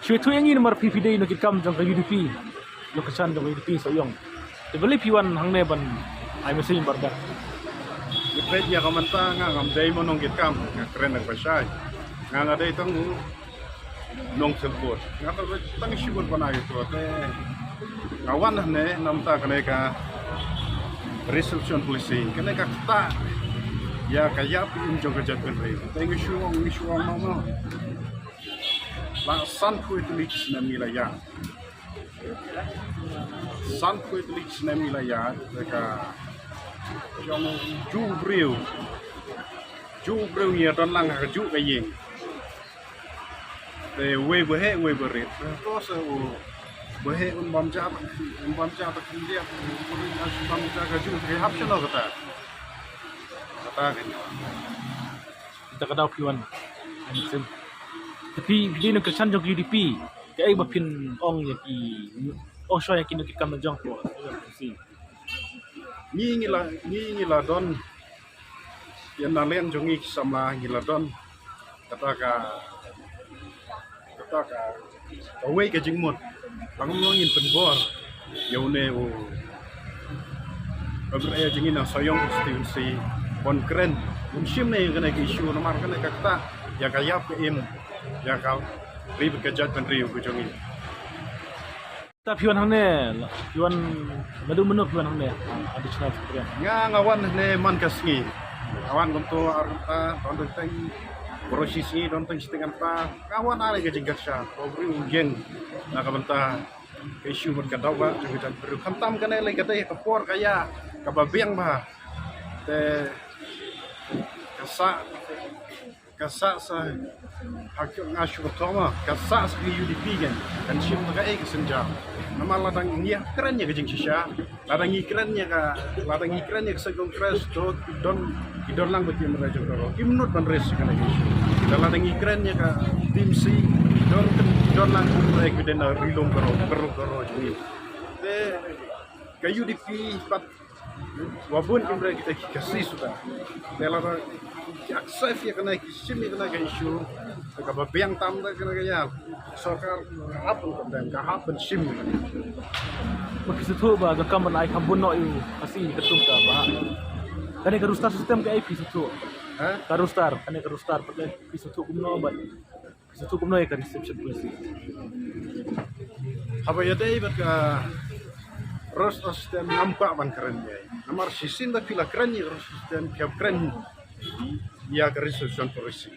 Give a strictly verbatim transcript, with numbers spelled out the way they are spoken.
Shu ïathuh ïa ngi namar phi phi dei nongkitkam jong ka U D P, nongkyrshan jong ka U D P Sohiong. Te balei phi wan hangne ban ai message barda? Ngi peit ïa ka mynta nga ngam dei mo nongkitkam, nga kren da kaba shai. Nga nga dei tang u nongthylbud. Nga tang tang shu bud ban ai ïa u te nga wan hangne namar kane ka resolution policy, kane ka ktah ïa ka ïap im jong ka jaitbynriew. Te ngi shu ong, ngi shu ong mo mo. La sanphew tylli ki snem ngi la ïaid. Sanphew tylli ki snem ngi la ïaid, te ka jong u ju briew. Ju briew ngi ïa don lang ha ka ju ka ïing. Te wei ba heh, wei ba rit. Te to sa u ba heh un bam ja, un bam ja ta khyndiat, un bam ja ka ju, te hap shano kata. Kata ka ngi. Te ka daw phi wan. Te phi, phi dei nongkyrshan jong ka U D P. Kaei ba phin ong ïa ki, ong shuwa ïa ki nongkitkam jong phi? Ngi ngi la, ngi ngi la don. Ïa na liang jong ngi ki samla ngi la don kata ka, kata ka, kawei ka jingmut. Ba ngam long ngin pynbor ïa une u Ba bri ïa jingin na Sohiong constituency ban kren, ban shim ne kane ka issue namar kane ka ktah ïa ka ïap ka im ïa ka ri bad ka jaitbynriew ka jong ngi. Ta phi wan hangne, phi wan naduh mynno phi wan hangne, additional secretary? Nga nga wan hangne man ka sngi. Nga wan kumto ar kynta, don teng baroh shi sngi, don teng shi teng kynta. Nga wan ar ka jingkyrshan, ba u briew u ïeng na ka bynta ka issue bad ka dawa jong ka jaitbynriew. Khamtam kane lei ka dei ka por ka ïa kaba biang bha. Te ka sah, ka sah sa ha ka nga shu ka thoma, ka sah sa ka U D P kan, kan shim ka ei ka synjam. Namar lada ngi kren ïa ka jingshisha, lada ngi kren ïa ka, lada ngi kren ïa ka seng Congress to ki don, ki don lang bad ki MLA jong ka ro, kim nud ban raise kane ka issue. Lada ngi kren ïa ka T M C, don, don lang bad ki MLA ki don na ri lum ka ro, ka ro, ka ro jong ngi. Te ka U D P pat wa bun ki MLA kita ki Khasi suda. Te lada ki accept ïa kane, ki shim ïa kane ka issue, te kaba biang tam da kane ka ïa sorkar ka hap ban condemn, ka hap ban shim. Ba phi sngewthuh ba ka kam ban ai kham bun noh ïa u Khasi ka tum ka ba. Kane ka roster system kaei phi sngewthuh? Ha? Ka roster, kane ka roster pat phi sngewthuh kumno bad phi sngewthuh kumno ïa ka reservation policy? Haba ïadei bad ka roster system ngam kwah ban kren ïa. Namar shisien ba phi la kren ïa ka roster system, phi hap kren ïa ka reservation policy.